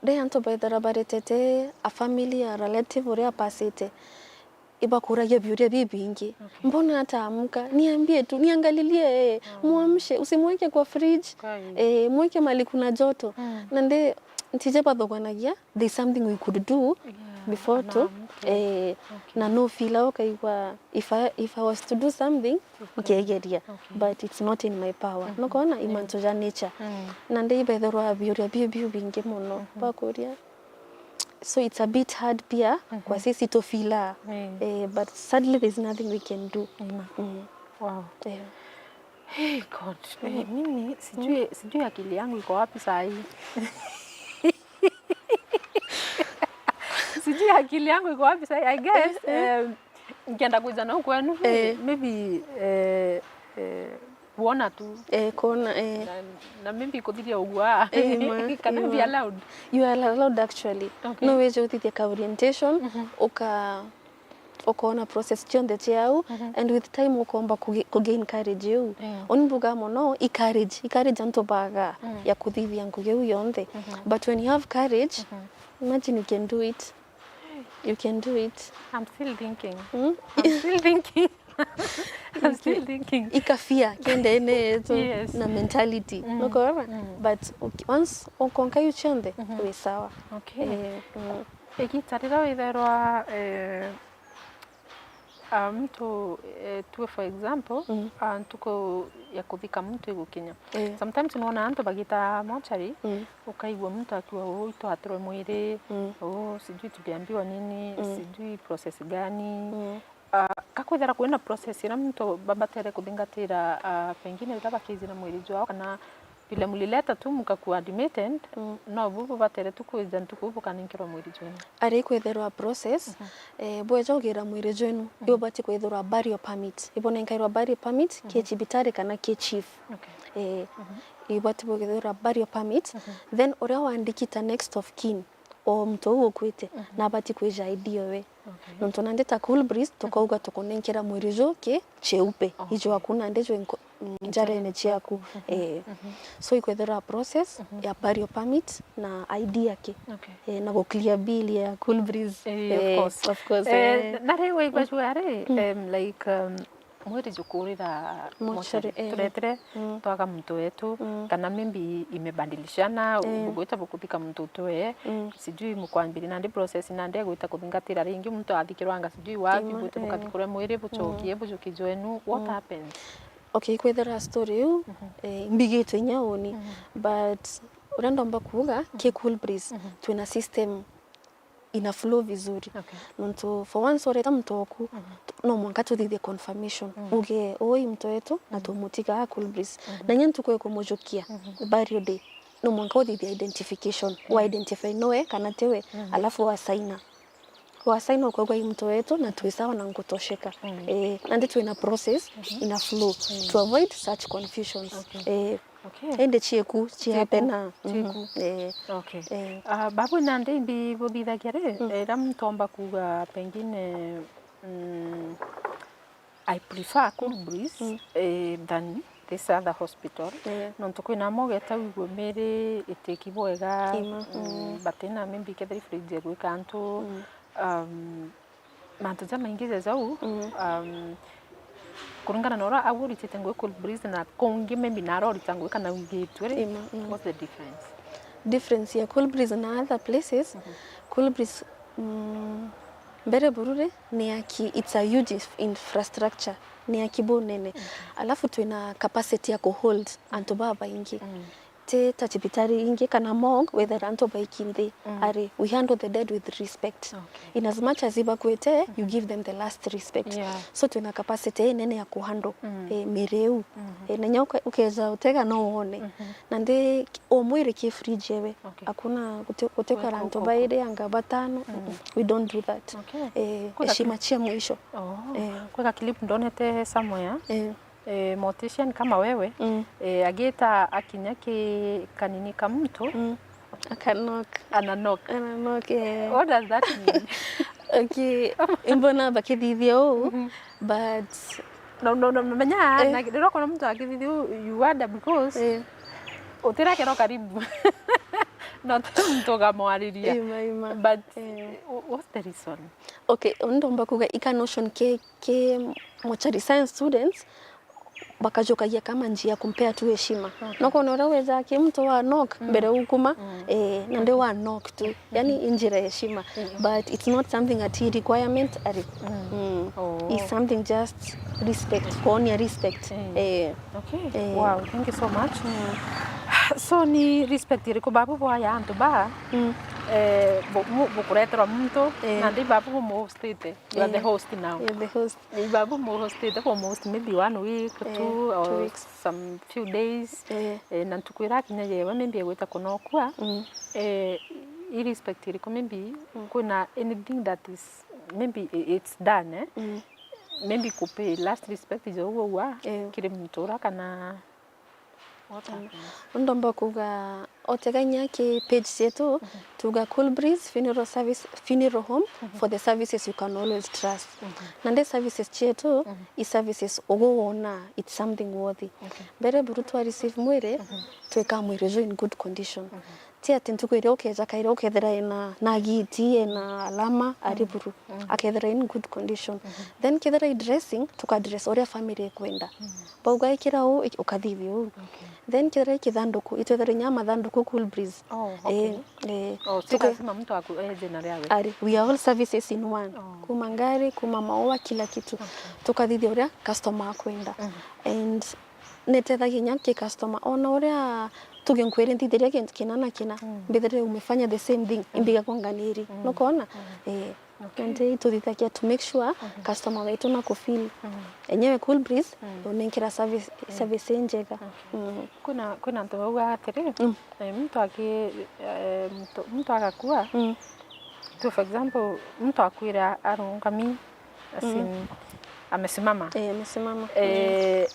ri antu beethirwa baretete a family, a relative uria apasite, ibakuragia biuria bibingi. Okay. "Mbona hataamka? Niambie tu, niangalilie, eh, mm, muamshe, usimweke kwa fridge, kai, eh, mweke mali kuna joto." Mm. Na ndi, ntije bathuganagia, there's something we could do, yeah, before tu, anaamke, eh, okay, na no feel au ukaigua, if I, if I was to do something, okay, nkegeria, okay, but it's not in my power. Mhm. Nukwona? Yeah. I mantu ja nature. Mm. Na ndi ibethirwa biuria biu biu bingi mono, mhm, bakuria. So it's a bit hard pia, mhm, kwa sisi to feel, eh, but sadly there's nothing we can do. Ima. Mm. Wow. Yeah. Hey God. Mm. Eh, mimi sijui, mm, sijui akili yangu iko wapi saa hii. Sijui akili yangu iko wapi saa hii. I guess, eh, eh, em, nkienda kuja nau kwenu, eh, maybe, eh, eh, kuona tu. Eh, kuona, eh. Na, na maybe kuthiria ugua. Eh, ma, kana, ima, be allowed. You are allowed actually. Okay. No wije uthithia ka orientation, mhm, uka-, ukoona process cionthe ciau, mhm, and with time ukomba kugi-, kugain courage iu. Yeah. Uni mbugaa mono, i courage, i courage antu baaga, mm, ya kuthithia ngugi iu yonthe. Mhm. But when you have courage, mhm, imagine you can do it. You can do it. I'm still thinking. Hmm? I'm still thinking. I'm still thinking. Ika fear ki ndene yetu, yes, na mentality. Mm. Nukwona? Mm. But uki-, once ukonka iu cionthe, mhm, wi sawa. Okay. Eh, mm. Igita riria withairwa, eh, ah, muntu, eh, tue for example, mm, ah, ntuku ya kuthika muntu igukinya. Eh. Sometimes nwona antu bagita mortuary, mm, ukaigua muntu akiuga, "Uu itwatirwe mwiri, mm, uu sijui tuliambiwa nini, mm, sijui process gani." Mm. Ah, ka kwithira kwina process iria muntu babatere kuthingatira, ah, pengine riria bakiijira mwiri jwao, kana vile mlileta tu mkakuwa admitted, mm, no bu bubatere tu kwija ntuku bukanenkerwa mwiri jwenu? Ari kwithirwa process, mhm, eh, bweja ugira mwiri jwenu, mhm, ibubati kwithirwa burial permit. Ibunenkairwa burial permit, mhm, ki cibitari kana ki chief. Okay. Eh, mhm, ibubati kwithirwa burial permit. Mhm. Then uria wandikita next of kin, o muntu uu ukuite, mhm, nabati kwija I D owe. Okay. Nontu nandi ta Cool Breeze, tukauga tukunenkera mwiri juu ki cheupe. Okay. Ijwaku nandi jwi nko-, mm, njarene ciaku. Mhm. Eh. Mhm. So ikwethirwa process, mhm, ya burial permit na I D yake. Okay. Eh, na gu clear bill ya Cool Breeze. Eh, of course. Eh, of course, eh, eh. Na riu waigua juu ari, mm, em, like, um, mwiri jukurira mortuary, mortuary, eh, turetire, mm, twaga muntu wetu, mm, kana maybe imebadilishana, eh, bugwita bukuthika muntu utwe, mm, sijui mukwambiri nandi process nandi egwita kuthingatira ringi muntu athikirwanga sijui wapi, ima, bwite, eh, bukathikirwe mwiri bucokie, mm, bujuki jwenu, what, mm, happens? Okay, kwethira story iu, mhm, eh, mbigite inya uni, mhm, but Uria ndomba kuuga, ki Cool Breeze, twina system ina flow vizuri. Okay. Nontu for once ureta muntu oku, no mwanka tuthithie confirmation. Uge, uu i muntu wetu, na tumutiga a Cool Breeze. Na inya ntuku ikumujukia, burial day, no mwanka uthithie identification. Wa identify nowe kana tiwe, alafu wa saina. Wa saina ukaugwa i muntu wetu na twi sawa na nkutosheka. Eh, nandi twina process ina flow to avoid such confusions. Okay. Eh, okay. Indi cieku, cia pena. Cieku. Eh. Okay. Eh. Ah, babu nandi imbi buthithagia ri, ira muntu omba kuuga pengine, mm, I prefer Cool Breeze, eh, than this other hospital. Eh. Nontu kwina amwe ugeta wigua miri itiki bwega, batina maybe kethira fridge egwika antu, um, mantu jamaingi ja jau, um, kuringana na uria au uritite ngugi Cool Breeze na kungi maybe nara urita ngugi kana wigitue ri, what's the difference? Difference ya Cool Breeze na other places, Cool Breeze, mm, mbere buru ri, ni aki, it's a huge inf-, infrastructure, ni aki bunene. Alafu twina capacity ya kuhold antu babaingi. Ti ta cibitari ingi kana morgue, wethera antu baiki nthi. Ari, we handle the dead with respect. Okay. In as much as ibakwite, you give them the last respect. Yeah. So twina capacity inene ya kuhandle, eh, miri iu. Eh, na inya uke-, ukeja utega no wone. Nandi o mwiri ki fridge ewe. Okay. Hakuna, guti-, gutikora antu bairi anga batano. Mm-mm. We don't do that. Okay. Eh, heshima cia mwisho. Oh. Eh. Kwega clip ndonete somewhere. Eh. Eh, mortician kama wewe, eh, agita akinya ki kanini ka muntu, mm, akanock. Ananock. Ananock, eh. What does that mean? Okay, imbona bakithithia uu, but no, no, no, menya, eh, na riria ukona muntu akithithia uu, you wonder because, eh, utirakera karibu. Not muntu ukamwariria. Ima, ima. But, eh, what's the reason? Okay, ndomba kuga ika notion ke, ke mortuary science students, bakajukagia kama njia ya kumpea tu heshima. Okay. Nokona uria weza ki muntu wa knock, mm, mbere ukuma, mm, eh, na ndi wa knock tu. Yani, mm, i njira ya heshima. Mm. But it's not something ati requirement ari. Mm. Mm. Oh. It's something just respect, kuonia respect. Mm. Eh. Okay. Eh. Wow, thank you so much. Mm. So ni respect iriku babu bwaya antu ba, mm, eh, bu-, bu-, bukureterwa muntu, eh, na ndi babu bumuhostite. You are the, eh, host now. You're the host. Ni babu muhostite for most maybe one week, eh, two, two or weeks, some few days. Eh. Eh, na ntuku irakinya yewe maybe egwita kunokua. Mm. Eh, i respect iriku maybe, mm, kwina anything that is maybe i-, it's done, eh? Mm. Maybe kupay last respect ja ugwa, eh, kiri muntu ura kana What happens? Ndomba kuga, otegania ki page cietu, mhm, tuga Cool Breeze Funeral Service, Funeral Home, mhm, for the services you can always trust. Mhm. Na ndi services cietu, mhm, i services ugu wona, it's something worthy. Okay. Mbere buru twa receive mwiri, mhm, twika mwiri ju in good condition. Mhm. Ti ati ntuku iria ukeja kairi ukethira ina, na giti, ina alama, ari buru. Mm. Akethira in good condition. Mhm. Then kethira i dressing, tuka dress uria family ikwenda. Mm. Bauga ikira uu, ik-, ukathithia uu. Okay. Then kethira i kithanduku, itwethira inya mathanduku Cool Breeze. Oh, okay. Eh, eh. Oh, si tuke- lazima mtu aku-, eje na riawe. Ari, we are all services in one. Oh. Kuma ngari, kuma maua, kila kitu. Okay. Tukathithia uria customer akwenda. Mhm. And nitethagia inya ki customer. Ona uria tuge nkwire nthithirie kintu kina na kina, mm, mbithire umefanya the same thing, mm, imbiga kwa nganiri. Mm. Nukona? Mm. Eh. Okay. And ituthithagia to make sure, mhm, customer wetu na kufeel, mhm, enyewe Cool Breeze, mm, unenkira service, mm, service injega. Okay. Mm. Kwina, kwina antu bauga atiri, mm, eh, mtu aki-, eh, mtu, mtu agakua, mm, tu, for example, mtu akwira arungami, as, mm, in, amesimama. Eh, amesimama. Eh,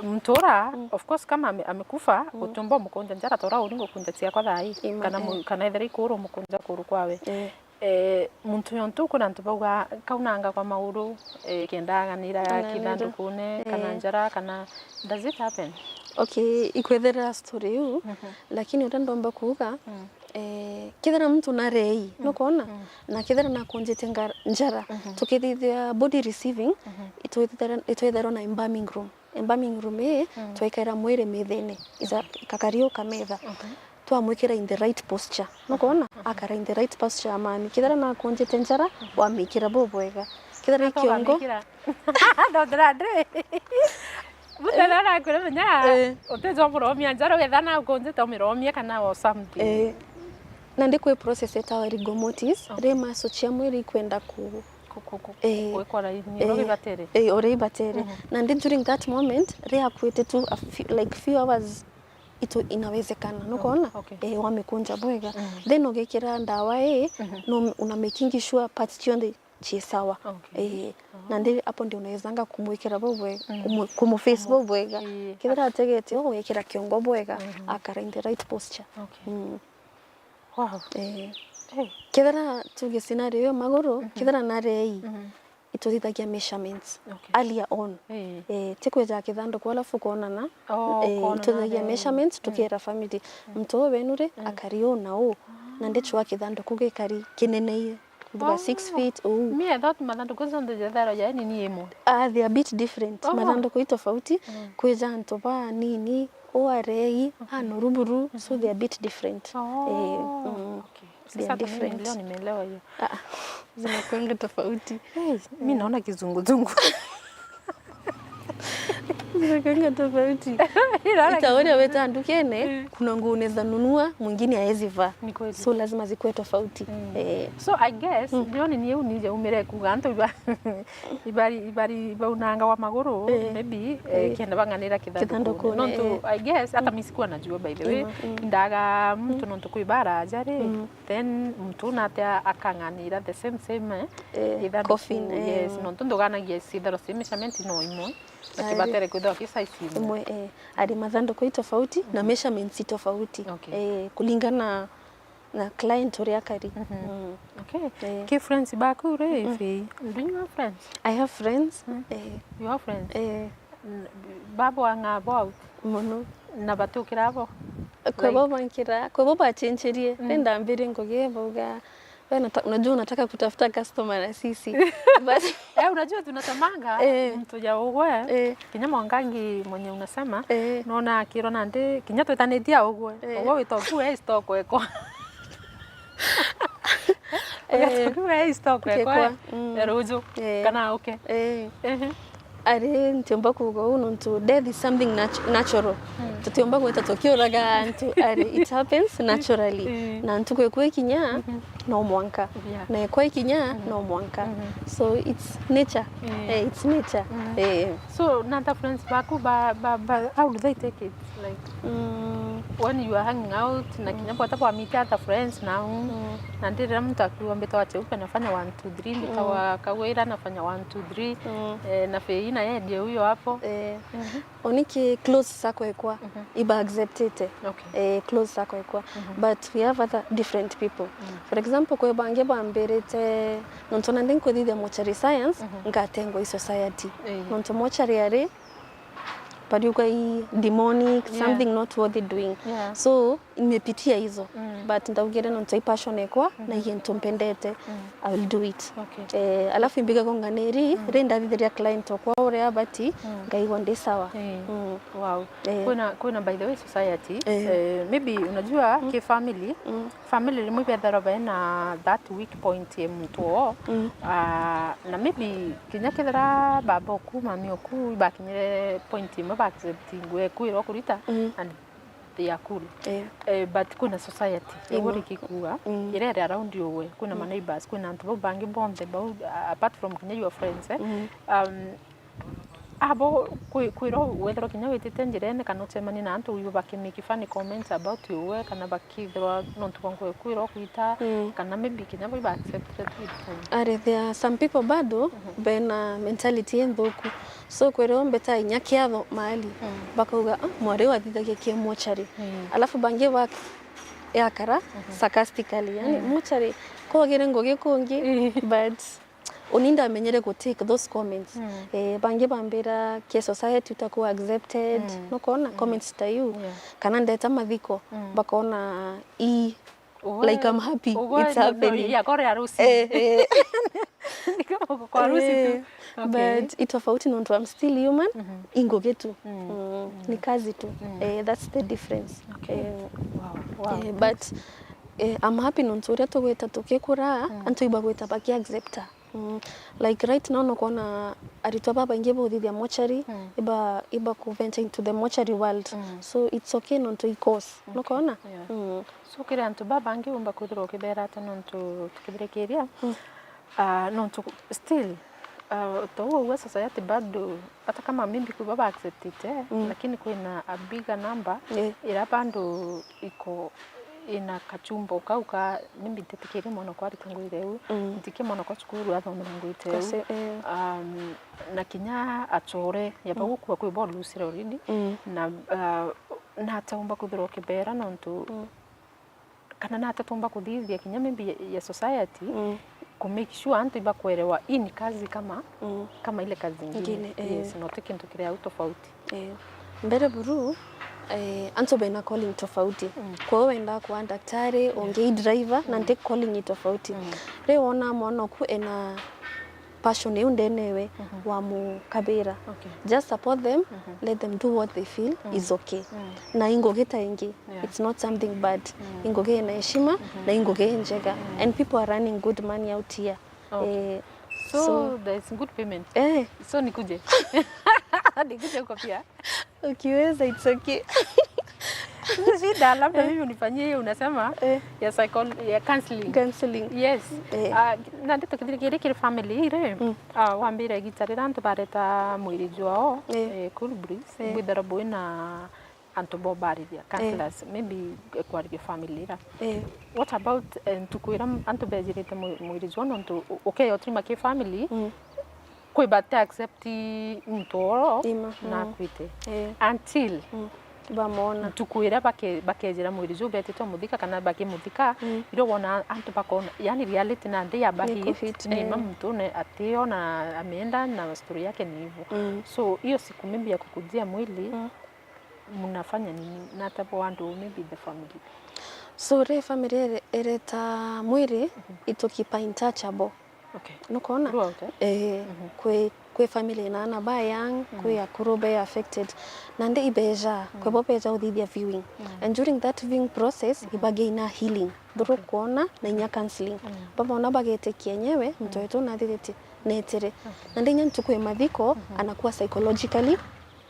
mm, mtu ura, mm, of course, kama ame-, amekufa, mm, utumba umukunja njara tora uri ngukunja ciakwa thaa ii. Ima, kana mu-, eh, kana ethira ikuru umukunja kuru kwawe. Eh. Eh, muntu yontu kwina antu bauga kaunanga kwa maguru, eh, kenda aganira, aganira, kithandukune, kana, eh, njara, kana, does it happen? Okay, ikwethera story iu, mhm, lakini uria ndomba kuuga, mm, eh, kethira muntu narei, mm, nukona? Mm. Na kethira nakunjite nga-, njara, mhm, tukithithia body receiving, mhm, itwithira-, itwitherwa na embalming room. Embalming room ii, mm, twaikaira mwiri methene, iza-, okay, ikakaria ukametha. Mhm. Twamwikira in the right posture. Nukona? Mhm. Akara in the right posture ya mami. Kethira nakunjite njara, mhm, wamikira bubwega. Kethira i kiongo, wamikira. Ndothira ndi. Muthe na nakwira menya, eh, utejwa muromia njara ugetha na ukunjite umiromia kana or something. Eh. Na ndi kwi process etawa rigor mortis, okay, ri muscle cia mwiri ikwenda ku Ku-, ku-, ku-, eh, gwikwa raini, eh, uria ibatere. Eh, uria ibatere. Mhm. Na ndi during that moment, ri akuite tu a few, like, few hours, itu inawezekana. Nukwona? Oh, okay. Eh, wamikunja bwega. Mhm. Then ugikira ndawa ii, mhm, no, una making sure parts cionthe ci sawa. Okay. Eh, na ndi hapo ndio unawezanga kumwikira bubwe-, mm, kumu-, kumuface bubwega. Ii. Kethira ategete ugwikira kiongo bwega, mhm, akara in the right posture. Okay. Mm. Wow. Eh. Eh. Kethira tuge scenario yo maguru, mhm, kethira narei, mhm, itutithagia measurements, okay, earlier on. Eh. Eh, ti kwijaga kithanduku alafu ukonana. Oh, eh, ukonana itutithagia measurements, mm, tukera family. Mm. Muntu uyu wenu ri, mm, akari uu na uu. Na ndichwa kithanduku gikari kineneie. Mbuga six feet, uu. Me, I thought mathanduku jonthe jethagirwa ja nini imwe. Ah, they are a bit different. Oh. Mathanduku i tofauti, mm, kwija antu ba nini, uu arei, okay, anoru buru, so they are a bit different. Oh. Eh, mm. Okay. They are different. Sasa hata mimi leo nimeelewa hiyo. Ah, zinakuanga tofauti. Hey, mi naona kizunguzungu. Zinakuanga tofauti. Ila itaone weta ndukene, mm, kuna nguo unaweza nunua, mwingine haezi vaa. Ni kweli. So lazima zikuwe tofauti. Mm. Eh. So I guess, mm, ndio ni niu nije umire kuga antu iba-, ibari, ibari baunanga wa maguru, eh, maybe, eh, eh, kenda bang'anira kithandukune. Kithandukune, nontu, eh, I guess, hata, mm, mi sikuwa najua, by the way. Mm, mm. Ndaga muntu, mm, nontu kwi bara aja ri, mm, then muntu natia akang'anira the same, same, eh, eh, ithanduku, coffin, eh, yes, mm, nontu nduganagia cithero cia measurement no imwe. Ati batere kwithirwa ki size imwe. Imwe, eh. Ari mathanduku i tofauti na measurements i tofauti. Okay. Eh, kulingana na client uria akari. Mhm. Mm. Okay. Eh. Ki friends baku ri, mm-mm, Faye? Do you have friends? I have friends. Mm. Eh. You have friends? Eh. N-, babo ang'a abo out? Mono. Na batukira abo? Kwe bo, like, bankira, kwe bo bachencherie. Mm. Ri ndambire ngugi bauga, we nata-, unajua unataka kutafuta customer na sisi. Basi. Eh, unajua tunasemanga, eh, mtu ya ugwe, eh, kinya mwangangi mwenye unasema, eh, naona akirwa nandi, kinya twetanitie ugwe. Eh. Ugwe witoku, eh, stock ekwa. Eh. Ugatoku, eh, stock ekwa. Ekwa, mm. Ya ruju. Eh. Kana uke. Eh. Ehe. Ari ntiumba kuuga uu nontu death is something nat-, natural. Mm. Tutiumba gwita tukiuraga antu, ari, it happens naturally. Mm. Na ntuku ikwa ikinya, mhm, no mwanka. Yeah. Na ikwa ikinya, mhm, no mwanka. Mhm. So it's nature. Mm. Eh, it's nature. Mm. Eh. So, na the friends baku ba, ba, ba, how do they take it? Like, mm, when you are hanging out, na kinya, mm, bwata bwa meet other friends now. Mm. Na ndi riria muntu akiuga mbitawa Cheupe, nafanya one, two, three, mbitawa, mm, Kawira, nafanya one, two, three. Mm. Eh, na Faye na yeye ndiye huyo hapo. Eh. Mhm. Oni ki close circle ekwa, mhm, iba acceptete. Okay. Eh, close circle ekwa. Mhm. But we have other different people. Mm. For example, kwi bangi bambirite, nontu nandi nkuthithia mortuary science, mhm, ngatengwa i society. Eh. Nontu mortuary ari, bariuga i demonic, yeah, something not worthy doing. Yeah. So, nimepitia hizo. Mm. But ndaugire nontu i passion ekwa, mm-hmm, na i gintu mpendete, mm, I will do it. Okay. Eh, alafu imbiga gonganiri, mm, ri ndathithiria client okwa uria abati, mm, ngaigua ndi sawa. Eh. Mm. Wow. Eh. Kwina, kwina, by the way, society, eh, eh, maybe unajua, mm, ki family, mm, family rimwe ibethagirwa bena that weak point ya muntu oo. Mm. Ah, na maybe kinya kethira baba oku, mami oku, ibakinyire point imwe ba accept nguo eku iria ukurita, mm, and they are cool. Eh. Eh, but kwina society, imwe, ugwe riki kuuga, mm, iria iri around ugwe, kwina, mm, ma neighbors, kwina antu bau bangi bonthe bau, uh, apart from kinya your friends, eh? Mm. Um, abo kwi-, kwirwa wethirwa kinya witite njirene kana ucemanie na antu, wigua baki make funny comments about ugwe, kana bakithirwa nontu bwa nguo eku iria ukwita, mm, kana maybe kinya bau ba accepted it. Are, there are some people bado, mhm, bena mentality inthuku. So, kwirwa mbeta inya kiatho mahali, mm, bakauga, "Ah, mwari uyu athithagia ki mortuary." Mm. Alafu bangi ba yakara, mhm, sarcastically, yani, mm, mortuary, kwagire ngugi kungi, mm, but uni ndamenyere gu take those comments. Mm. Eh, bangi bambira ki society utakuwa accepted, mm, nukona, mm, comments ta iu. Yeah. Kana ndeta mathiko, mm, bakona i Ugwe, like, I'm happy, ugwe, it's no, no, happening. Yakore harusi. Eh, eh. Ni kama uko kwa harusi tu. Eh, okay. But i tofauti nontu I'm still human, mhm, i ngugi tu. Mm. Mm, mm, ni kazi tu. Mm. Eh, that's the difference. Okay. Eh, wow, wow. Eh, but, eh, I'm happy nontu uria tugwita tukikura, mm, antu ibagwita baki accepta. Mm. Like right now, nukwona aritwa babaingi buthithia mortuary, Mm. iba, iba ku venture into the mortuary world. Mm. So it's okay nontu i course. Okay. Nukwona? Yeah. Mm. So kiri antu babangi umba kwithirwa ukibera ata nontu tukithirikiria? Mm. Ah, nontu still, ah, to ugwe society bado, hata kama maybe kwi baba acceptite, Mm. lakini kwina a bigger number Yeah. ira bado iko ina kachumbo kau ka, maybe ntitikirie mwana okwa arika ngwire u, Mm. ntikie mwana okwa cukuru athomera ngwite u. Kasi, eh. Um, na kinya achore, yaba Mm. gukua kwi bo lusire already, Mm. na, uh, na ataumba kwithirwa ukibera nontu Mm. kana na atatumba kuthithia kinya maybe ya, ya society, Mm. ku make sure antu ibakwerewa hii ni kazi kama, Mm. kama ile kazi ingine. Ingine, eh. Yes, no ti kintu kiri au tofauti. Eh, mbere buru, eh, antu bena calling tofauti. Mm. Kwou wenda kuwa daktari, Yeah. ungi driver, na Mm. nti calling i tofauti. Mm. Riu wona mwana oku ena passion iu ndenewe, Mhm. wamukabira. Okay. Just support them, Mhm. let them do what they feel Mm. is okay. Mm. Na i ngugi ta ingi, Yeah. it's not something bad. Mm. I ngugi ina heshima, Mhm. na i ngugi njega. Mm. And people are running good money out here. Okay. Eh, So, so there is good payment. Eh. So nikuje. Nikuje huko pia. Ukiweza, it's okay. Shida, labda Eh. mimi unifanyie hiyo unasema Eh. ya psychol-, ya counseling. Counseling. Yes. Eh. Ah, na ndio tukithiri kiri kiri family ire. Mm. Ah, wambire gita rira antu bareta mwiri jwao, Eh. eh, Cool Breeze, Eh. bwithara bwina antu bo barithia, Eh. counselors, maybe, eh, kwariria family ira. Eh. What about, eh, ntuku ira m-, antu bejirite mwi-, mwiri jwa nontu u-, ukeya utirima ki family, Mm. kwi bate accept muntu oro Ima, na mm. akwite. Eh. Until Mm. Bamona. Ntuku ira bake-, bakejira mwiri juu betite umuthika kana bakimuthika, Mm. irio wona antu bakona, yani reality na nthi yaba Niko hit, hit, ni ima eh. muntu ne ationa ameenda na story yake ni hivyo. Mm. So, hiyo siku maybe ya kukujia mwili, Mm. Mnafanya nini? Na hata bo andu, maybe the family. So, ri family ire-, ireta mwiri, Mhm. itukipa in touch abo. Okay. Nukwona? Throughout, eh? Eh, Mhm. kwi, kwi family na ana ba young, Mhm. kwi akuru be affected. Nandi ibeja, Mhm. kwebo beja uthithia viewing. Mhm. And during that viewing process, Mhm. ibageina healing. Through Okay. kwona na inya counseling. Mhm. Babona bagetikia enyewe, Mhm. mtu wetu nathithite, netire. Okay. Nandi inya ntuku ya mathiko, Mhm. anakuwa psychologically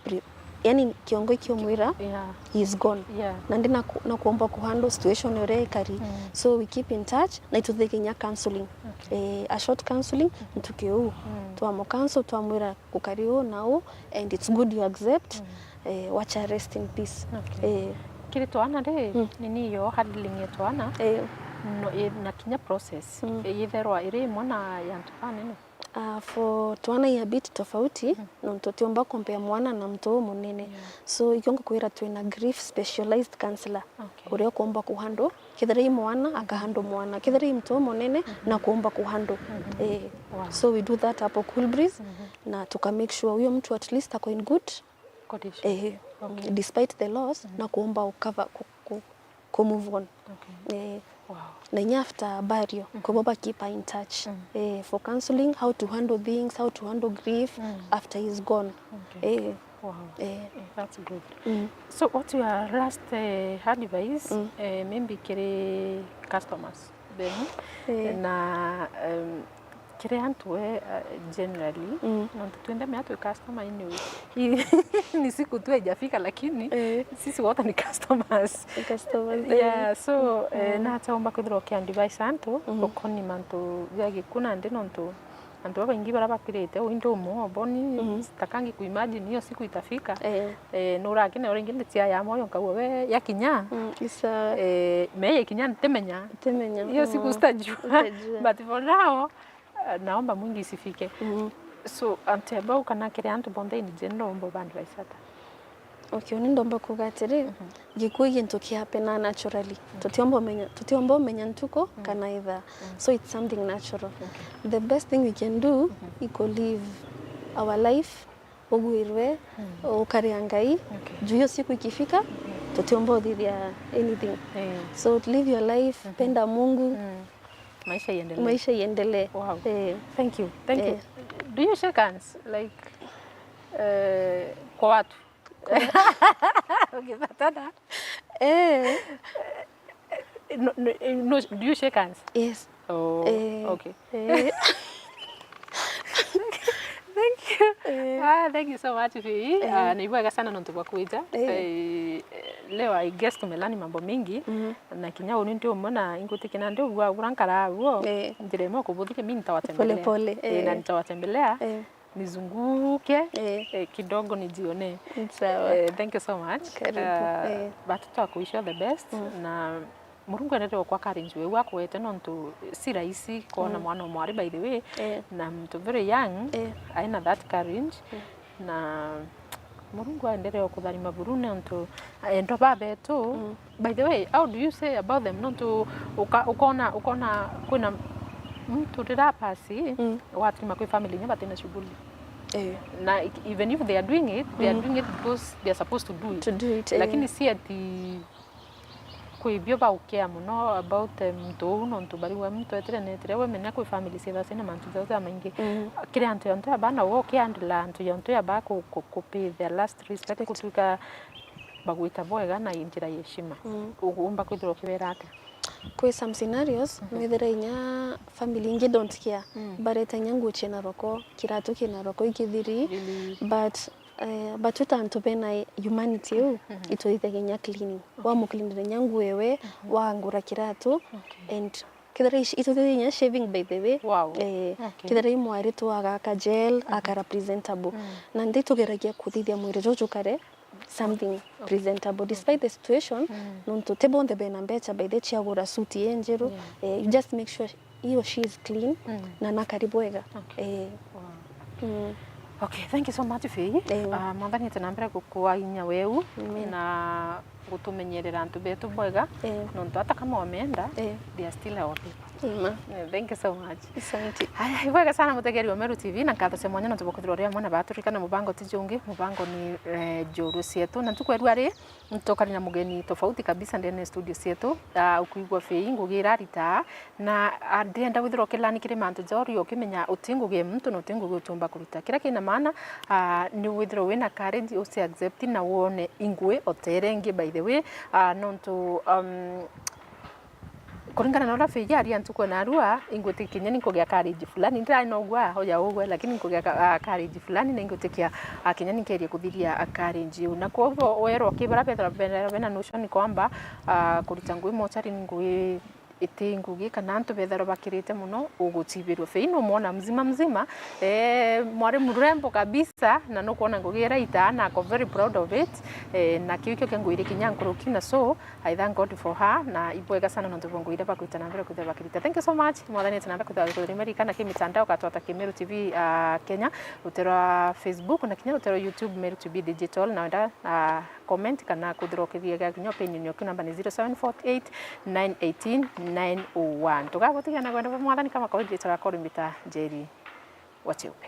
pri-, yani kiongo ikiumwira, Yeah. he is gone. Yeah. Nandi naku-, nakuomba kuhandle situation uria ikari. Mm. So we keep in touch, na ituthike inya counseling. Okay. Eh, a short counseling, Mm. ntuki uu. Mm. Twamu counsel, twamwira gukari uu na uu, and it's good you accept. Mm. Eh, wacha rest in peace. Okay. Eh. Kiri twana ri, Mm. nini yo handling ya twana, Eh. no, i-, na kinya process, Mm. yitherwa iri imwe na ya antu banene? Ah, for twana i a bit tofauti, Mhm. nontu tiumba compare mwana na mtu umunene. Yeah. So, ikio ngukwira twina grief specialized counselor, Okay. uria ukumba kuhandle. Kethira i mwana, akahandle mwana. Kethira i mtu umunene, Mhm. na kuumba kuhandle. Mhm. Eh, Wow. so we do that hapo Cool Breeze, Mhm. na tuka make sure huyo mtu at least ako in good Condition. Eh, Okay. despite the loss, Mhm. na kuumba ucover, ku-, ku-, ku move on. Okay. Eh, Wow. na inya after burial, Mhm. kwebo bakeep in touch. Mm. Eh, for counseling, how to handle things, how to handle grief Mm. after he's gone. Okay. Eh, Wow. eh. Eh, that's good. Mm. So what your last, eh, advice, Mm. eh, maybe kiri customers then, Eh. na, um, kiri antu we, uh, generally, Mm. nontu twinthe mea twi customer anyway. Ni siku tu haijafika, lakini Eh. sisi wote ni customers. Ni customers, eh. Yeah, so, eh, Mm. nachaomba kwithirwa ukiadvise antu Mm. ukoni mantu ja gikuna ndi nontu antu babaingi bara bakwirite uu indi umwe oboni Mm. takangi kuimagine hiyo siku itafika. Eh. Eh, nurakine uringi ndi cia ya moyo nkauga we yakinya. Mm, isa. Eh, me yakinya ntimenya. Ntimenya, Hiyo siku mm. sitajua. Utajua. But for now, eh, naomba mwingi isifike. Mm. So, anti abau kana kiri antu bonthe in general umbo ba advise ata? Okay, uni ndomba kuga atiri, Mhm. gikuu i gintu ki happen naturally. Okay. Tutiomba umenya, tutiomba umenya ntuku Mm. kana ithaa. Mm. So it's something natural. Okay. The best thing we can do Mhm. i ku live our life, ugwirwe, Mm. ukare a Ngai. Okay. Juu hiyo siku ikifika, Mhm. tutiomba uthithia anything. Eh. So live your life, Mhm. penda Mungu. Mm. Maisha iendelee. Maisha iendelee. Wow. Eh. Thank you. Thank you. Eh. Do you shake hands? Like, eh, kwa watu? Ukipatana? Eh. No, no, no, do you shake hands? Yes. Oh, Eh. okay. Eh. Eh. Ah, thank you so much, Faye. Eh. Ah, ni bwega sana nontu bwa kwija. Eh. Eh, leo, I guess, tumelani mambo mingi. Mhm. Na kinya uni ndi umwe na ingwitikina ndi ugua ugura nkara uo. Eh. Njira imwe kubuthiria, mi nitawatembelea. Pole pole, Eh, na eh. nitawatembelea. Eh. Nizunguke, Eh. eh, kidogo nijione. Sawa. Eh, thank you so much. Karibu. Ah, Eh. but twaku wish you the best. Mm. Na Murungu endelee gukwa courage weu akwete, nontu si rahisi kwona Mm. mwana o mwari, by the way, Eh. na muntu very young, Eh. aina that courage, Mm. na Murungu aendelee gukutharima buru, nontu endwa babetu, Mm. by the way, how do you say about them? Nontu uka-, ukona, ukona kwina muntu rira pasi, Mm. wathima kwi family inya batina shughuli. Eh. Na ik-, even if they are doing it, they are Mm. doing it because they are supposed to do it. To do it, eh. Lakini si ati kwi bio baukea mono about, eh, muntu uu, nontu bariuga muntu etire netire, we menya kwi family ciethaga ciina mantu jao jamaingi. Mm. Kiri antu yonthe ya bana uu ukiandila antu yonthe ya ba ku, ku, ku pay their last respect, Respect. Gutwika bagwita bwega na njira ya heshima. Mm. Uumba kwithirwa ukibera atia? Kwi some scenarios, Mhm. nwithira inya family ingi don't care. Mm. Bareta inya nguo ciina roko, kiratu kina roko ikithiri, Really? but Eh, but twita antu bena humanity iu, Mhm. itwithagia inya cleaning. Okay. Wamucleanira inya nguo ewe, Mhm. wangura kiratu, Okay. and kethira ici-, itwithagia inya shaving, by the way. Wow. Eh, Okay. kethira i mwari tu agaka gel, Mhm. akara presentable. Mm. Na nthi tugeragia kuthithia mwiri juju jukare something Okay. presentable. Despite the situation, Mm. nontu ti bonthe bena mbeca, by the way, cia gura suit injeru. Yeah. Eh, you just make sure he or she is clean Mm. na nakari bwega. Okay. Eh. Wow. Mm. Okay, thank you so much, Faye. Eh. Ah, Mwathani ete na mbere gukwa inya weu Amen. na gutumenyerera antu betu bwega, Eh. nontu hata kama wameenda, Eh. they are still our people. Amen. Eh, thank you so much. Asante. Haya, ibwega sana mutegeri wa Meru T V, na nkatho cia mwanya nontu bwa kwithirwa uri amwe na baturika na mubango ti jungi, mubango ni, eh, njorua cietu. Na ntuku ya rua ri, Ntukari na mugeni tofauti kabisa ndene ya studio cietu. Ah, ukwigua Faye ngugi ira arita, na, ah, ndienda withirwa ukilani kiri mantu ja urio ukimenya uti ngugi ya muntu na uti ngugi utiumba kuruta. Kira kina maana, ah, ni withirwa wina courage, uci accept na wone ingui o ta iria ingi, by the way. Ah, nontu, um, Kuringana na uria Faye aria ntuku na arua, ingwitikia kinya ni nkugia courage fulani. Ndiraina ugwa, oja ugwe, lakini nkugia ka-, ah, courage fulani, na ingwitikia, ah, kinya ni nkeria kuthiria, ah, courage iu. Na kwoguo, werwa ki bara bethirwa bena, bena notion kwamba, ah, kuruta ngui mochari ni ngui iti ngugi, kana antu bethirwa bakirite mono, ugucibirua. Faye numwona mzima mzima, eh, mwari murembo kabisa, na nukwona ngugi ira itaa, na ako very proud of it, eh, na kiu kio kia ngui iri kinya nkuruki, na so, I thank God for her, na ibwega sana nontu bwa ngui iria bakwita na mbere kwithirwa bakirita. Thank you so much. Mwathani ete na mbere kwithirwa agikuthirima ririkana ki mitandao gatwata ki Meru T V, ah, Kenya, rutero rwa Facebook, na kinya rutero rwa YouTube, Meru T V Digital, na wenda, ah, comment kana kwithirwa ukithia kinya opinion yaku, namba ni zero seven four eight nine eighteen nine oh one. Tugagutigia na kwenda bwa Mwathani kama kawaida, ritwa riakwa rimbita Njeri wa Cheupe.